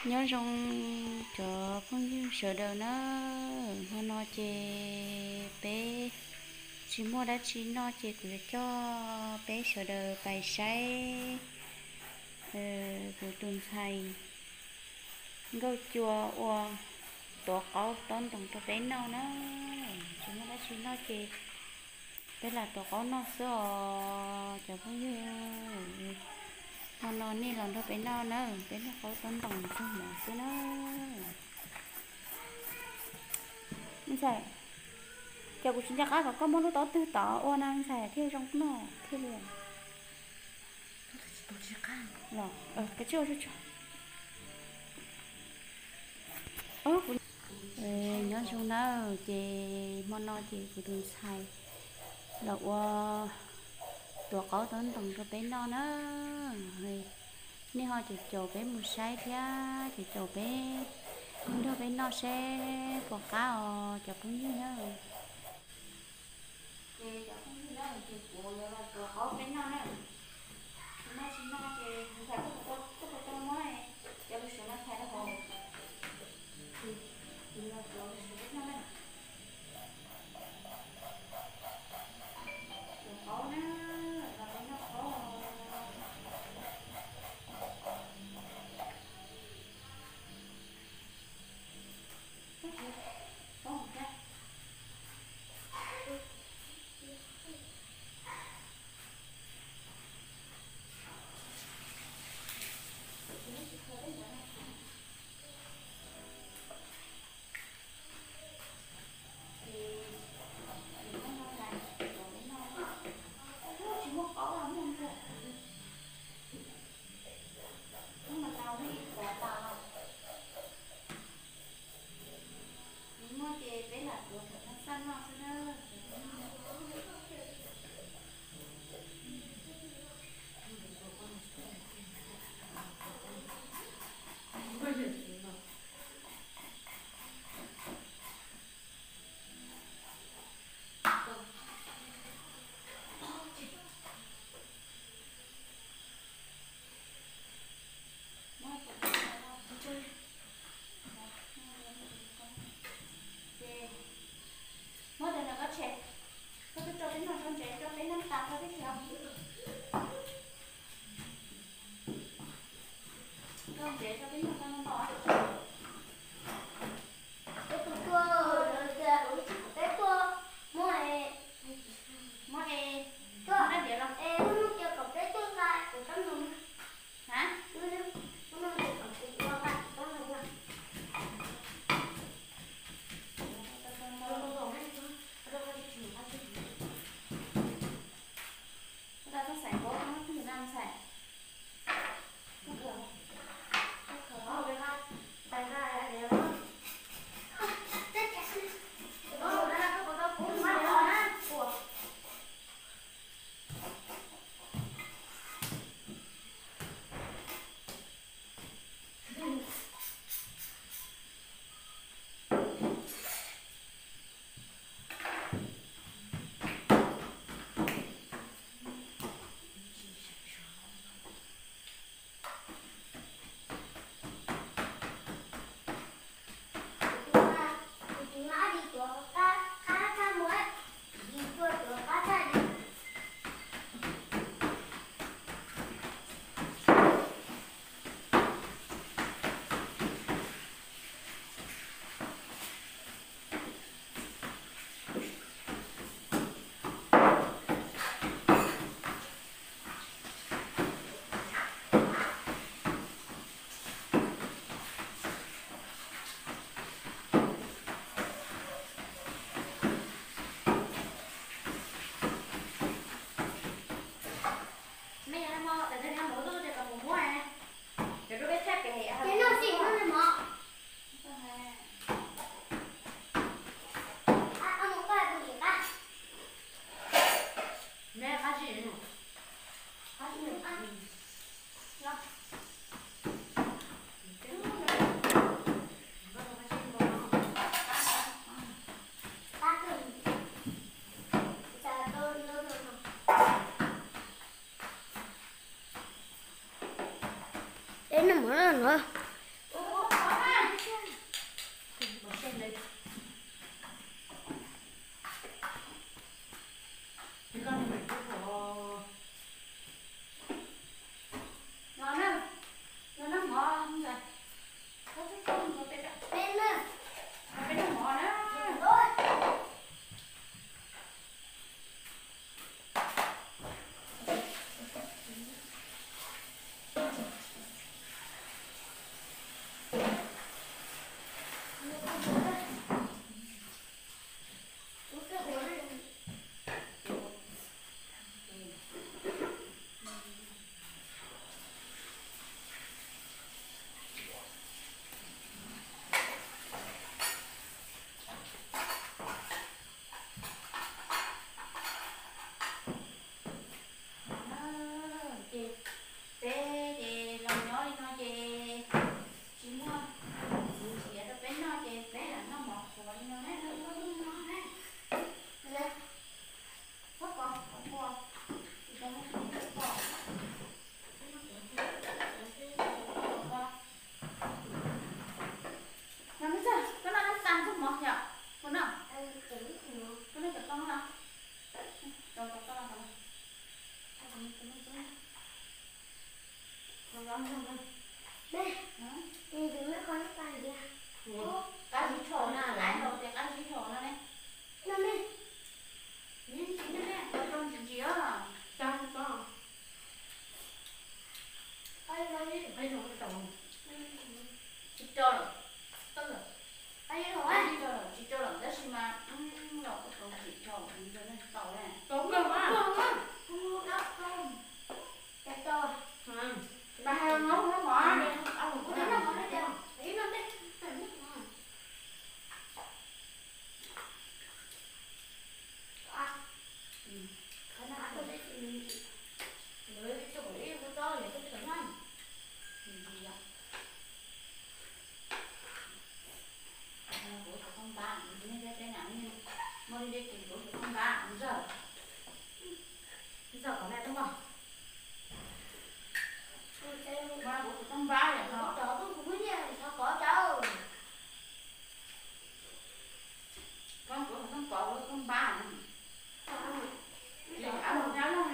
Nyob zoo cov phooj ywg sawv daws na, hmo no ces peb tsis muaj dab tsi noj ces kuv yuav coj peb sawv daws pais saib kuv tus ntxhais Nkauj Cua ua tuav qaub taub ntoos rau peb noj na. Tsis muaj dab tsi noj ces peb lam tuav qaub noj xwb os cov phooj ywg. Hmo no nej los nrog peb noj na, peb noj qaub taub ntoos tug mov xwb na. Ntxhais, ces kuv tsis nco qab kom koj muab lub taub twg tod ua na ntxhais thiaj zoo noj thiaj li. Los, koj tsis ua tso. Nyob zoo na, ces hmo no ces kuv tus ntxhais los ua tuav qaub taub ntoos rau peb noj na. Nej ho caum caum peb mus saib thiab caum caum peb nrog peb noj seb puas qab os cov phooj ywg na. Ces cov phooj ywg na, ces kuv yuav los tuav qaub peb noj na. Tsis noj tsis noj ces ntxhais koj puas tau muab cov lus suav no txhais rau hauv. Kuv los tuav lus suav peb noj na. Tuav qaub na, los peb noj qaub. Muaj ces peb lam tuav thaum no xaj noj xwb na. Muab tus ntawm koj tshem, koj twb tso peb noj tso ntsev, tso peb noj tas koj twb tshem. Tso ntsev tso peb noj tso noj noj. Peb tus tuaj, tias kuv ib tsis kom peb tuaj, muab e, muab e, tuaj, muab diav los e, lub hnub tias kom peb tuaj nqa kuv rab hneev. Ha? Lub hnub tias kom kuv nqa kuv rab hneev na. Ua tau txoj xaim npaum no, tus nam xaim. Eb, noj mov no. Ces koj nws me tub puas? No na, no na mov ntxawm. Koj tub tub ntxuav peb, peb na, peb na mov na. Ces peb ces los nyob li no ces tsis muaj txiv nrhiav rau peb noj ces peb lam noj mov qhuav li no na. Txhob kov qhuav, tsis tau muaj qhuav. No me ntxawg, koj noj dab tsi ntxuag mov yom? Puas noj? Koj noj cov toj no. Rau cov toj no. Qab zib thaum na, qab zib thaum no ne. No ne. Ntsis ntsis, ntsis ntsis. Tsis rau lawm, tsis rau lawm, tsis rau lawm tab sis mas los kuv tau tsis rau, tau kawg mas. Tau, tau. Mas hais los no, no mov. Kuv tus toj npab, nej peb peb na, muaj dej dej kis kuv tus toj npab ntxawg, ntxawg kom me tub mog. Kuv tus toj npab yom no. Koj kuv tus toj npab, kuv tus toj npab. Ces ab nyab loj.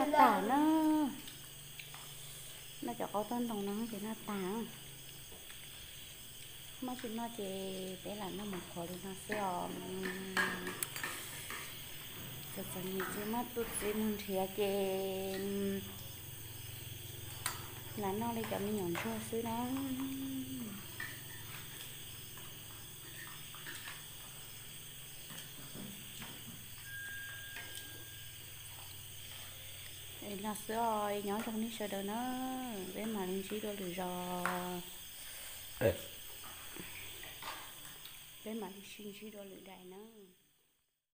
Noj tas na, noj cov qaub toj ntoo no ces noj tas. Muaj tsis noj ces peb lam noj mus qhuav li no xwb os. Txom txom nyem tsis muaj tus txiv mus nrhiav ces lam noj li cov me nyuam ntsuag xwb na. Li no xwb os, nyob zoo nej sawv daws na, peb mam li ntsib dua lwm zaus, peb mam li sib ntsib dua lwm daim na.